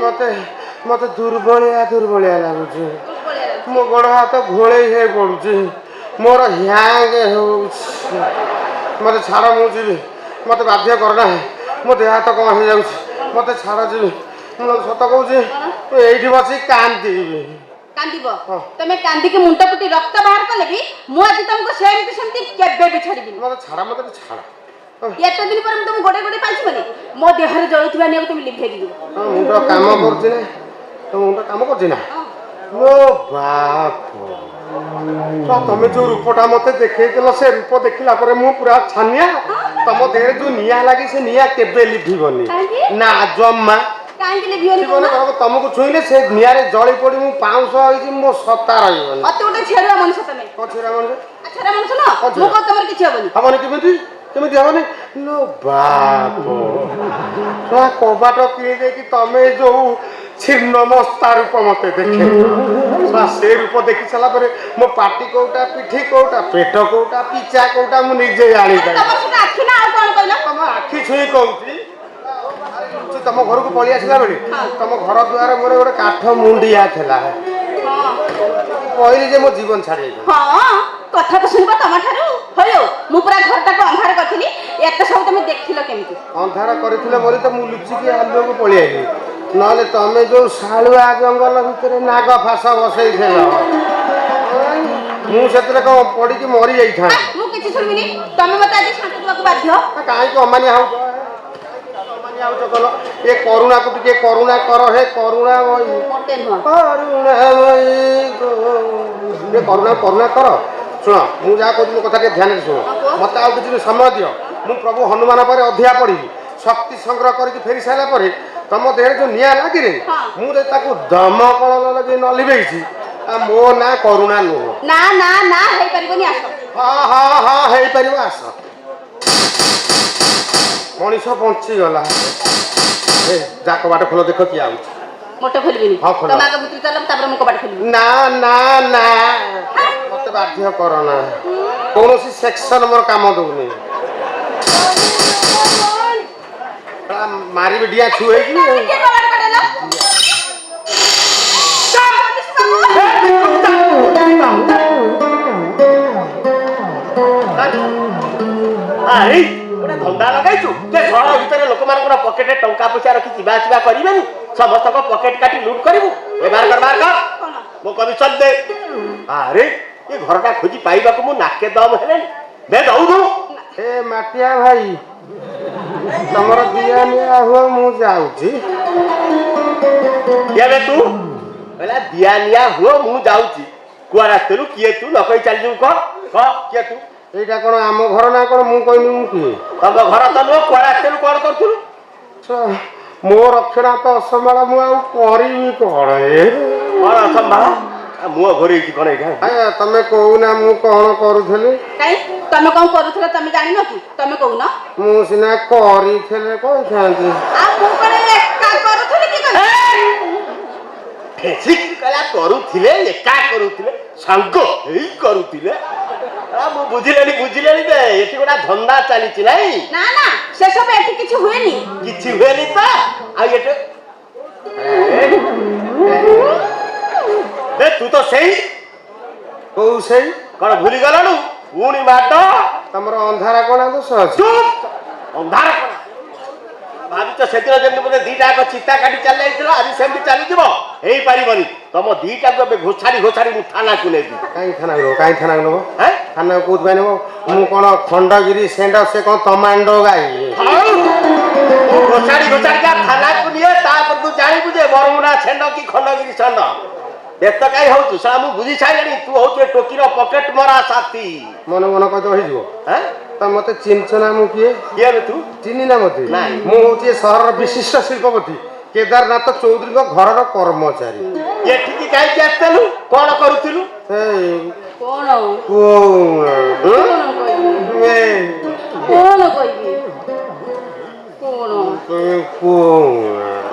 ମତେ ମତେ ଦୁର୍ବଳିଆ ଦୁର୍ବଳିଆ ଲାଗୁଛି। ମୋ ଗୋଡ଼ ହାତ ଘୋଳେଇ ହେଇ ପଡୁଛି, ମୋର ହ୍ୟାଙ୍ଗ ହେଉଛି। ମତେ ଛାଡ଼, ମୁଁ ଯିବି। ମତେ ବାଧ୍ୟ କର ନା, ମୋ ଦେହ ହାତ କ'ଣ ହେଇଯାଉଛି। ମତେ ଛାଡ଼, ଯିବି। ମୁଁ ସତ କହୁଛି, ମୁଁ ଏଇଠି ବସି କାନ୍ଦିବି। କାନ୍ଦିବ? ହଁ। ତମେ କାନ୍ଦିକି ମୁଣ୍ଡ ପିଟି ରକ୍ତ ବାହାର କଲେ ବି ମୁଁ ଆଜି ତମକୁ ସେମିତି ସେମିତି କେବେ ବି ଛାଡ଼ିବିନି। ମତେ ଛାଡ଼, ମତେ ଛାଡ଼। ଏତେ ଦିନ ପରେ ମୁଁ ତମକୁ ଗୋଡ଼େଇ ଗୋଡ଼େଇ ପାଇଛି ବୋଲି ମୋ ଦେହରେ ଜଳୁଥିବା ନିଆଁକୁ ତମେ ଲିଭେଇ ଦିଅ। ତମ ମୁଣ୍ଡ କାମ କରୁଛି ନା? ତମ ମୁଣ୍ଡ କାମ କରୁଛି ନା? ମୋ ବାପ, ତ ତମେ ଯୋଉ ରୂପଟା ମତେ ଦେଖେଇଥିଲ, ସେ ରୂପ ଦେଖିଲା ପରେ ମୁଁ ପୁରା ଛାନିଆ। ତମ ଦେହରେ ଯୋଉ ନିଆଁ ଲାଗି, ସେ ନିଆଁ କେବେ ଲିଭିବନି। କାହିଁକି? ନା, ଜମା। କାହିଁକି ଲିଭିବନି? ଲିଭିବନି। କହୁନ? ତମକୁ ଛୁଇଁଲେ ସେ ନିଆଁରେ ଜଳି ପଡି ମୁଁ ପାଉଁଶ ହେଇଛି, ମୋ ସତ୍ତା ରହିବନି। ଅତି ଗୋଟେ ଛେରୁଆ ମଣିଷ ତମେ। କଣ ଛେରା ମଣିଷ? ଆଉ ଛେରୁଆ ମଣିଷ ନୁହଁ? କଣ ମୁଁ କଣ ତମର କିଛି ହବନି? ହବନି କେମିତି? କେମିତି ହବନି? ଲୋ ବାପ, ଶଳା, କବାଟ କିଣି ଦେଇକି ତମେ ଯୋଉ ଛିନ୍ନ ମସ୍ତା ରୂପ ମତେ ଦେଖେ, ଶଳା, ସେ ରୂପ ଦେଖି ସାରିଲା ପରେ ମୋ ପାଟି କୋଉଟା, ପିଠି କୋଉଟା, ପେଟ କୋଉଟା, ପିଚା କୋଉଟା, ମୁଁ ନିଜେ ଜାଣିପାରିବି। ତମର ସେଟା ଆଖି ନା ଆଉ କଣ କହିଲ? ତମ ଆଖି ଛୁଇଁ କହୁଛି। ତମ ଘରକୁ ପଳେଇ ଆସିଲା ବେଳେ ତମ ଘର ଦୁଆର ମୋର ଗୋଟେ କାଠ ମୁଣ୍ଡିଆ ଥିଲା। କହିଲି ଯେ ମୋ ଜୀବନ ଛାଡି ଯାଇଥିଲା। ହଁ, କଥା ତ ଶୁଣିବ ତମ ଠାରୁ। ହଉ, ମୁଁ ପୁରା ଘରଟାକୁ ଅନ୍ଧାର କରିଥିଲି, ଏତେ ସବୁ ତମେ ଦେଖିଲ କେମିତି? ଅନ୍ଧାର କରିଥିଲେ ବୋଲି ତ ମୁଁ ଲୁଚିକି ଆଲୁଅକୁ ପଳେଇ ଆଇଲି। ନହେଲେ ତମେ ଯୋଉ ଶାଳୁଆ ଜଙ୍ଗଲ ଭିତରେ ନାଗ ଫାସ ବସେଇଥିଲ, ମୁଁ ସେଥିରେ କଣ ପଡିକି ମରି ଯାଇଥାନ୍ତି। ମୁଁ କିଛି ଶୁଣିବିନି। ତମେ ମତେ ଆଜି ଶାନ୍ତି ଦେବାକୁ ବାଧ୍ୟ। କାହିଁକି ଅମାନିଆ ହଉଛ? ଅମାନିଆ ହଉଛ କଲ? ଏ କରୁଣାକୁ ଟିକେ କରୁଣା କର ହେ କରୁଣାମୟୀ। ମୋଟେ ନୁହଁ। କରୁଣାମୟୀ ଗୋ। ଏ କରୁଣା, କରୁଣା କର। ଶୁଣ, ମୁଁ ଯାହା କହୁଛି ମୋ କଥା ଟିକେ ଧ୍ୟାନରେ ଶୁଣ। କୁହ। ମତେ ଆଉ କିଛି ସମୟ ଦିଅ। ମୁଁ ପ୍ରଭୁ ହନୁମାନ ପରେ ଅଧିଆ ପଡ଼ିବି। ଶକ୍ତି ସଂଗ୍ରହ କରିକି ଫେରି ସାରିଲା ପରେ ତମ ଦେହରେ ଯୋଉ ନିଆଁ ଲାଗିରେ, ମୁଁ ଯଦି ତାକୁ ଦମକଳ ଲଗେଇ ନ ଲିଭେଇଛି, ଆଉ ମୋ ନାଁ କରୁଣା ନୁହଁ। ନା ନା ନା, ହେଇପାରିବନି, ଆସ। ହଁ, ହେଇପାରିବ, ଆସ। ମଣିଷ ବଞ୍ଚିଗଲା। ଏ ଯା, କବାଟ ଖୋଲ, ଦେଖ କିଏ ଆଉଛି। ମୋଟେ ଖୋଲିବିନି। ହଁ, ଖୋଲ। ତମେ ଆଗ ଭିତରୁ ଚାଲ, ତାପରେ ମୁଁ କବାଟ ଖୋଲିବି। ନା ନା ନା, ମତେ ବାଧ୍ୟ କର ନା। କୌଣସି ସେକ୍ସନ ମୋର କାମ ଦଉନି। ଶଳା, ମାରିବି ଡିଆ ଛୁ ହେଇକି। ତମେ କିଏ କବାଟ ବାଡେଇଲ? ପୋଲିସ ବାବୁ! ଆରେ, ଗୋଟେ ଧନ୍ଦା ଲଗାଇଛୁ ଯେ ସହର ଭିତରେ ଲୋକମାନଙ୍କର ପକେଟରେ ଟଙ୍କା ପଇସା ରଖି ଯିବା ଆସିବା କରିବେନି, ସମସ୍ତଙ୍କ ପକେଟ କାଟି ଲୁଟ୍ କରିବୁ। ଏ ବାହାର କର, ବାହାର କର। କଣ? ମୋ କମିଶନ ଦେ। ଆରେ, ଏ ଘରଟା ଖୋଜି ପାଇବାକୁ ମୁଁ ନାକେ ଦମ ହେଲେଣି। ଦେ, ଦଉନୁ। ଏ ମାଟିଆ ଭାଇ, ତମର ଦିଆ ନିଆ ହୁଅ, ମୁଁ ଯାଉଛି। କିଏ ବେ ତୁ? କହିଲା ଦିଆ ନିଆ ହୁଅ, ମୁଁ ଯାଉଛି। କୁଆଡ଼େ ଆସିଥିଲୁ? କିଏ ତୁ? ନ କହି ଚାଲିଯିବୁ? କହ, କହ, କିଏ ତୁ? ଏଇଟା କଣ ଆମ ଘର ନା କଣ? ମୁଁ କହିନି ମୁଁ କିଏ? ତମ ଘର ତ ନୁହଁ, କୁଆଡ଼େ ଆସିଥିଲୁ? କଣ କରୁଥିଲୁ? ଶଳା, ମୋ ରକ୍ଷଣା ତ ଅସମ୍ଭାଳ, ମୁଁ ଆଉ କରିବି କଣ ଏ? କଣ ଅସମ୍ଭାଳ? ଆ, ମୁହଁ ଘୋରେଇଛି କଣ ଏଇଟା? ଆଜ୍ଞା, ତମେ କହୁନା ମୁଁ କଣ କରୁଥିଲି? କାଇଁ, ତମେ କଣ କରୁଥିଲ ତମେ ଜାଣିନ କି? ତମେ କହୁନ। ମୁଁ ସିନା କରିଥିଲେ କହିଥାନ୍ତି। ଆଉ ମୁଁ କଣ ଏକା କରୁଥିଲି କି କହିବି? ଠେସିକି କହିଲା କରୁଥିଲେ, ଏକା କରୁଥିଲେ, ସାଙ୍ଗ ହେଇ କରୁଥିଲେ। ଆ, ମୁଁ ବୁଝିଲେଣି, ବୁଝିଲେଣି ଯେ ଏଠି ଗୋଟେ ଧନ୍ଦା ଚାଲିଛି, ନାଇଁ? ନା ନା, ସେସବୁ ଏଠି କିଛି ହୁଏନି। କିଛି ହୁଏନି ତ ଆଉ ଏଠି ଏ ତୁ ତ ସେଇ କୋଉ ସେଇ? କଣ ଭୁଲି ଗଲଣୁ? ପୁଣି ମାଡ। ତମର ଅନ୍ଧାର କଣା ଦୋଷ ଅଛି। ଚୁପ୍! ଅନ୍ଧାର କଣ ଭାବିଛ? ସେଦିନ ଯେମିତି ବୋଧେ ଦିଟା ଯାକ ଚିତା କାଟି ଚାଲି ଯାଇଥିଲ, ଆଜି ସେମିତି ଚାଲିଯିବ? ହେଇପାରିବନି। ତମ ଦିଟାକୁ ଏବେ ଘୋଷାଡ଼ି ଘୋଷାଡ଼ି ମୁଁ ଥାନାକୁ ନେବି। କାହିଁ ଥାନାକୁ ନବ? କାହିଁ ଥାନାକୁ ନବ? ହେଁ? ଥାନାକୁ କୋଉଥିପାଇଁ ନବ? ମୁଁ କଣ ଖଣ୍ଡଗିରି ଷେଣ୍ଢ, ସେ କଣ ତମାଣ୍ଡ ଗାଈ? ହଉ, ମୁଁ ଘୋଷାଡ଼ି ଘୋଷାଡ଼ିକା ଥାନାକୁ ନିଏ, ତାପରେ ତୁ ଜାଣିବୁ ଯେ ବରମୁଣ୍ଡା ଷେଣ୍ଢ କି ଖଣ୍ଡଗିରି ଷଣ୍ଢ। ବ୍ୟସ୍ତ କାହିଁ ହଉଛୁ ଶଳା? ମୁଁ ବୁଝି ସାରିଲିଣି, ତୁ ହଉଛୁ ଏ ଟୋକିର ପକେଟ ମରା ସାଥୀ। ମନେ ମନେ କହିଦେବ, ହେଇଯିବ। ହେଁ? ତ ମତେ ଚିହ୍ନିଛ ନା ମୁଁ କିଏ? କିଏ ବେ ତୁ? ଚିହ୍ନି ନା ମତେ? ନାଇଁ। ମୁଁ ହଉଛି ଏ ସହରର ବିଶିଷ୍ଟ ଶିଳ୍ପପତି କେଦାରନାଥ ଚୌଧୁରୀଙ୍କ ଘରର କର୍ମଚାରୀ। ଏଠିକି କାହିଁକି ଆସିଥିଲୁ? କଣ କରୁଥିଲୁ? ଏଇ, କଣ? କଣ? ହୁଁ? କଣ କହିବି? ଏ, କଣ କହିବି? କଣ? ତମେ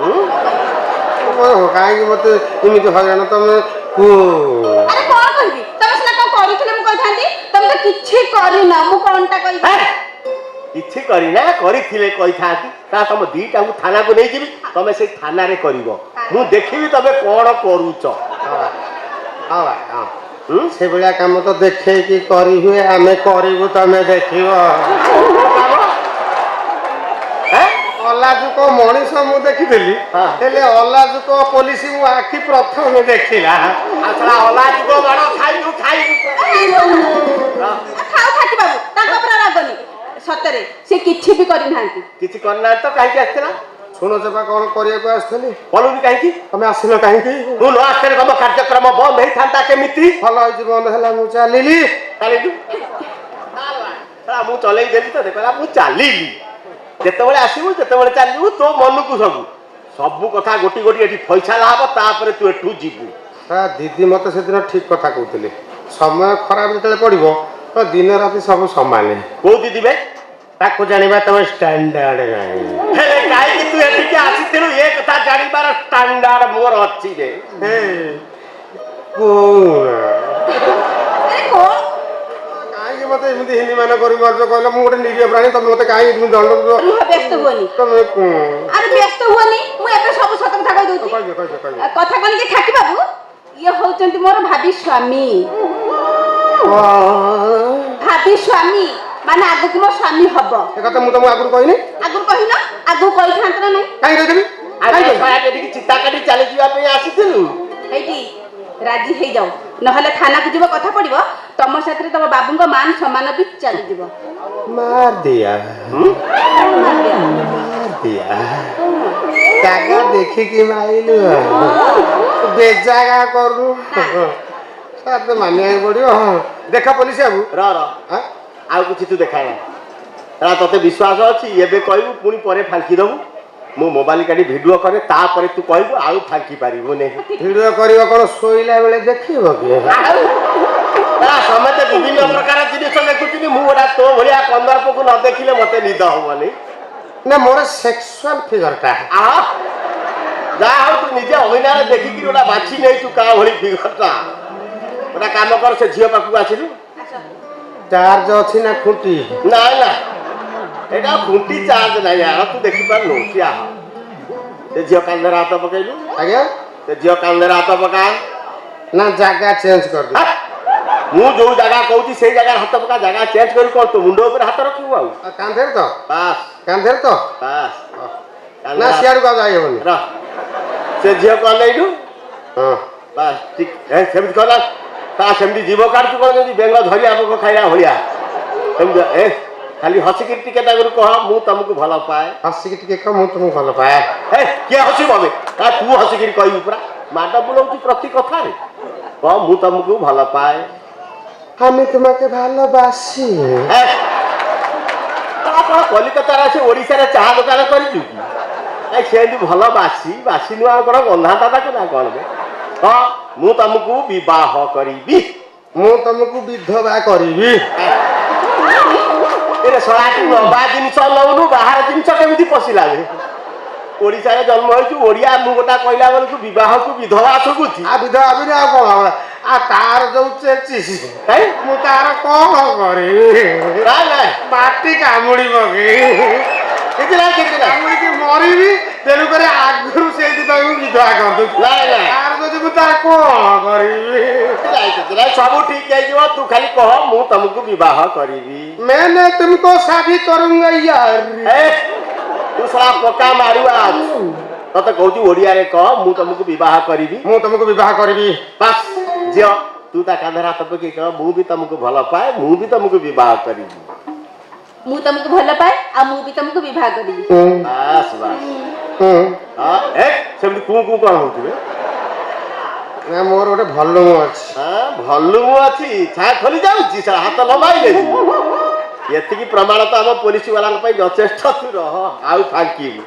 କଣ? କାହିଁକି ମତେ ଏମିତି ହଇରାଣ ତମେ କୁହ। ଆରେ, କଣ କହିବି? ତମେ ସିନା କଣ କରୁଥିଲେ ମୁଁ କହିଥାନ୍ତି। ତମେ ତ କିଛି କରିନ, ମୁଁ କଣଟା କହିବି? ହେଁ? କିଛି କରିନା, କରିଥିଲେ କହିଥାନ୍ତି। ତା ତମ ଦିଟାଙ୍କୁ ଥାନାକୁ ନେଇଯିବି, ତମେ ସେଇ ଥାନାରେ କରିବ। ମୁଁ ଦେଖିବି ତମେ କଣ କରୁଛ। ହଁ ବା, ହଁ। ହୁଁ? ସେଭଳିଆ କାମ ତ ଦେଖେଇକି କରି ହୁଏ, ଆମେ କରିବୁ, ତମେ ଦେଖିବ। ହେଁ? ଅଲାଜୁକ ମଣିଷ ମୁଁ ଦେଖିଥିଲି, ହେଲେ ଅଲାଜୁକ ପୋଲିସ ମୁଁ ଆଖି ପ୍ରଥମେ ଦେଖିଲା। ଆଉ ଶଳା ଅଲାଜୁକ ମାଡ଼ ଖାଇବୁ ଖାଇବୁ। ଥାଉ ଖାକି ବାବୁ, ତାଙ୍କ ଉପରେ ରାଗନି। ସତରେ ସେ କିଛି ବି କରିନାହାନ୍ତି। କିଛି କରିନାହାନ୍ତି ତ କାହିଁକି ଆସିଥିଲା? ଶୁଣୁଛ ବା କଣ କରିବାକୁ ଆସିଥିଲି? ବଲୁନି କାହିଁକି? ତମେ ଆସିଲ କାହିଁକି? ମୁଁ ନ ଆସିଥିଲେ ତମ କାର୍ଯ୍ୟକ୍ରମ ବନ୍ଦ ହେଇଥାନ୍ତା କେମିତି? ଭଲ ହେଇଛି ବନ୍ଦ ହେଲା, ମୁଁ ଚାଲିଲି। ଚାଲିଲୁ? ଶଳା ମୁଁ ଚଲେଇ ଦେବି ତ କହିଲା ମୁଁ ଚାଲିଲି। ଯେତେବେଳେ ଆସିବୁ, ଯେତେବେଳେ ଚାଲିବୁ, ତୋ ମନକୁ ସବୁ ସବୁ କଥା ଗୋଟି ଗୋଟି ଏଠି ଫଇସଲା ହବ, ତାପରେ ତୁ ଏଠୁ ଯିବୁ। ତା ଦିଦି ମତେ ସେଦିନ ଠିକ କଥା କହୁଥିଲେ, ସମୟ ଖରାପ ଯେତେବେଳେ ପଡିବ ତ ଦିନ ରାତି ସବୁ ସମାନ। କୋଉ ଦିଦି ବେ? ତାକୁ ଜାଣିବା ତମେ ଷ୍ଟାଣ୍ଡାର୍ଡ ନାହିଁ। ହେଲେ କାହିଁକି ତୁ ଏଠିକି ଆସିଥିଲୁ, ଏ କଥା ଜାଣିବାର ଷ୍ଟାଣ୍ଡାର୍ଡ ମୋର ଅଛି ରେ। ହେ, କହୁନା। ଆରେ କଣ? କାହିଁକି ମତେ ଏମିତି ହୀନିମାନ କରି ମାରୁଛ କହିଲ? ମୁଁ ଗୋଟେ ନିରୀହ ପ୍ରାଣୀ, ତମେ ମତେ କାହିଁକି ଏମିତି ଦଣ୍ଡ ଦଉଛ? ରୁହ, ବ୍ୟସ୍ତ ହୁଅନି। ତମେ କଣ? ଆରେ ବ୍ୟସ୍ତ ହୁଅନି, ମୁଁ ଏବେ ସବୁ ସତ କଥା କହିଦଉଛି। କହିଦିଅ, କହିଦିଅ, କହିଦିଅ। କଥା କଣ କି ଖାକି ବାବୁ, ଇଏ ହଉଛନ୍ତି ମୋର ଭାବି ସ୍ୱାମୀ। କଣ? ଭାବି ସ୍ୱାମୀ ମାନେ ଆଗକୁ ମୋ ସ୍ୱାମୀ ହବ। ଏ କଥା ମୁଁ ତମକୁ ଆଗରୁ କହିନି? ଆଗରୁ କହିନ? ଆଗକୁ କହିଥାନ୍ତ ନା ନାଇଁ? କାହିଁକି କହିଦେବି? ଆରେ କାହିଁକି? ଶଳା, ଏଠିକି ଚିତା କାଟି ଚାଲିଯିବା ପାଇଁ ଆସିଥିଲୁ? ଏଇଠି ରାଜି ହେଇଯାଉ, ନହେଲେ ଥାନାକୁ ଯିବ, କଥା ପଡିବ, ତମ ସାଥିରେ ତମ ବାବୁଙ୍କ ମାନ ସମ୍ମାନ ବି ଚାଲିଯିବ। मार दिया। ହୁଁ? मार दिया। ଜାଗା ଦେଖିକି ମାଇଲୁ, ବେଜାଗା କରୁ ସାର୍ ତ ମାନିବାକୁ ପଡିବ। ଦେଖ ପୋଲିସ ବାବୁ। ର ର। ଆଁ? ଆଉ କିଛି ତୁ ଦେଖାନା। ହେଲା, ତତେ ବିଶ୍ୱାସ ଅଛି? ଏବେ କହିବୁ, ପୁଣି ପରେ ଫାଙ୍କି ଦବୁ। ମୁଁ ମୋବାଇଲ କାଢି ଭିଡିଓ କରେ, ତାପରେ ତୁ କହିବୁ, ଆଉ ଫାଙ୍କି ପାରିବୁନି। ଭିଡିଓ କରିବ କଣ, ଶୋଇଲା ବେଳେ ଦେଖିବ କି? ଆଉ ନା, ସମସ୍ତେ ବିଭିନ୍ନ ପ୍ରକାର ଜିନିଷ ଦେଖୁଛନ୍ତି, ମୁଁ ଗୋଟା ତୋ ଭଳିଆ କନ୍ଦର୍ପକୁ ନ ଦେଖିଲେ ମତେ ନିଦ ହବନି। ନା, ମୋର ସେକ୍ସୁଆଲ ଫିଗରଟା। ଆ ଯାହା ହଉ, ତୁ ନିଜେ ଅଇନାରେ ଦେଖିକି ଗୋଟା ବାଛି ନେଇଛୁ କାହା ଭଳି ଫିଗରଟା। ଗୋଟା କାମ କର, ସେ ଝିଅ ପାଖକୁ ଆସିଲୁ। ଚାର୍ଜ ଅଛି ନା ଖୁଣ୍ଟି? ନା ନା, ଏଇଟା ଖୁଣ୍ଟି, ଚାର୍ଜ ନାହିଁ ଆର, ତୁ ଦେଖିପାରୁନୁ। ଠିଆ ହ, ସେ ଝିଅ କାନ୍ଧରେ ହାତ ପକେଇଲୁ। ଆଜ୍ଞା? ସେ ଝିଅ କାନ୍ଧରେ ହାତ ପକା। ନା, ଜାଗା ଚେଞ୍ଜ କରିଦେ। ହା? ମୁଁ ଯୋଉ ଜାଗା କହୁଛି ସେଇ ଜାଗାରେ ହାତ ପକା। ଜାଗା ଚେଞ୍ଜ କରି କଣ ତୋ ମୁଣ୍ଡ ଉପରେ ହାତ ରଖିବୁ ଆଉ? ଆଉ କାନ୍ଧରେ ତ? ବାସ୍। କାନ୍ଧରେ ତ? ବାସ୍। ନା, ସିଆଡ଼କୁ ଆଉ ଯାଇ ହବନି। ରହ, ସେ ଝିଅକୁ ଅନେଇଲୁ। ହଁ। ବାସ୍, ଠିକ। ଏ ସେମିତି କଲା ତା ସେମିତି ଜୀବ କାଢୁଛୁ କଣ, ଯେମିତି ବେଙ୍ଗ ଧରିଆ ପୋକ ଖାଇଲା ଭଳିଆ ସେମିତି। ଏ ଖାଲି ହସିକିରି ଟିକେ ତାକୁ କହ, ମୁଁ ତମକୁ ଭଲ ପାଏ। ହସିକି ଟିକେ କହ, ମୁଁ ତୁମକୁ ଭଲ ପାଏ। ହେ, କିଏ ହସିବ ବେ? ଆ, ତୁ ହସିକିରି କହିବୁ। ପୁରା ମାଡ଼ ବୁଲଉଛି ପ୍ରତି କଥାରେ। କହ, ମୁଁ ତମକୁ ଭଲ ପାଏ। আমি তোমাকে ভালোবাসি। ହେ, ତା କଣ କଲିକତାରେ ଆସି ଓଡ଼ିଶାରେ ଚାହା ଦୋକାନ କରିଛୁ କି? ଏ ସେମିତି ଭଲ ବାସି ବାସି ନୁହଁ ଆଉ କଣ ଗନ୍ଧାନ୍ତା ତାକୁ ନା କଣ ବେ? ହଁ, ମୁଁ ତମକୁ ବିବାହ କରିବି। ମୁଁ ତମକୁ ବିଧବା କରିବି। ଏରେ ଶଳା, ତୁ ନବା ଜିନିଷ ନଉନୁ, ବାହାର ଜିନିଷ କେମିତି ପଶିଲା ବେ? ଓଡ଼ିଶାରେ ଜନ୍ମ ହେଇଛୁ, ଓଡ଼ିଆ, ମୁଁ ଗୋଟା କହିଲା ବେଳକୁ ବିବାହକୁ ବିଧବା ଶୁଭୁଛି। ଆଉ ବିଧବା ହେବିନି ଆଉ କଣ ହବ? ଆଉ ତାର ଯୋଉ ଚେଚିସ୍ କାଇଁ? ମୁଁ ତାର କଣ କରିବି? ନାଇଁ ନାଇଁ। ପାଟି କାମୁଡି ପକେଇ କିଛି ନାହିଁ, କିଛି ନାହିଁ। କାମୁଡିକି ମରିବି। ତେଣୁକରି ଆଗରୁ ସେଇଥିପାଇଁ ମୁଁ ବିଧବା କରିଦଉଛି। ନାଇଁ ନାଇଁ। ତାର ଯଦି ମୁଁ ତାର କଣ କରିବି? କିଛି ନାହିଁ, କିଛି ନାହିଁ, ସବୁ ଠିକ ହେଇଯିବ। ତୁ ଖାଲି କହ, ମୁଁ ତମକୁ ବିବାହ କରିବି। मैंने तुमको शादी करूंगा यार। ଏ ତୁ ଶଳା ପକା ମାରୁଆ ଅଛୁ। ତତେ କହୁଛି ଓଡ଼ିଆରେ କହ, ମୁଁ ତମକୁ ବିବାହ କରିବି। ମୁଁ ତମକୁ ବିବାହ କରିବି। ବାସ୍। ଝିଅ, ତୁ ତା କାନ୍ଧରେ ହାତ ପକେଇ କହ, ମୁଁ ବି ତମକୁ ଭଲ ପାଏ, ମୁଁ ବି ତମକୁ ବିବାହ କରିବି। ମୁଁ ତମକୁ ଭଲ ପାଏ ଆଉ ମୁଁ ବି ତମକୁ ବିବାହ କରିବି। ବାସ୍ ବାସ୍। ହଁ, ଏ ସେମିତି କୁଁ କୁଁ କଣ ହଉଛୁ ବେ? ନା, ମୋର ଗୋଟେ ଭଲ୍ୟୁମ ଅଛି। ହଁ, ଭଲ୍ୟୁମ ଅଛି, ଛା ଖୋଲି ଯାଉଛି ଶଳା ହାତ ଲମ୍ବାଇଲେ। ଏତିକି ପ୍ରମାଣ ତ ଆମ ପୋଲିସ ବାଲାଙ୍କ ପାଇଁ ଯଥେଷ୍ଟ। ତୁ ରହ, ଆଉ ଫାଙ୍କିବୁ।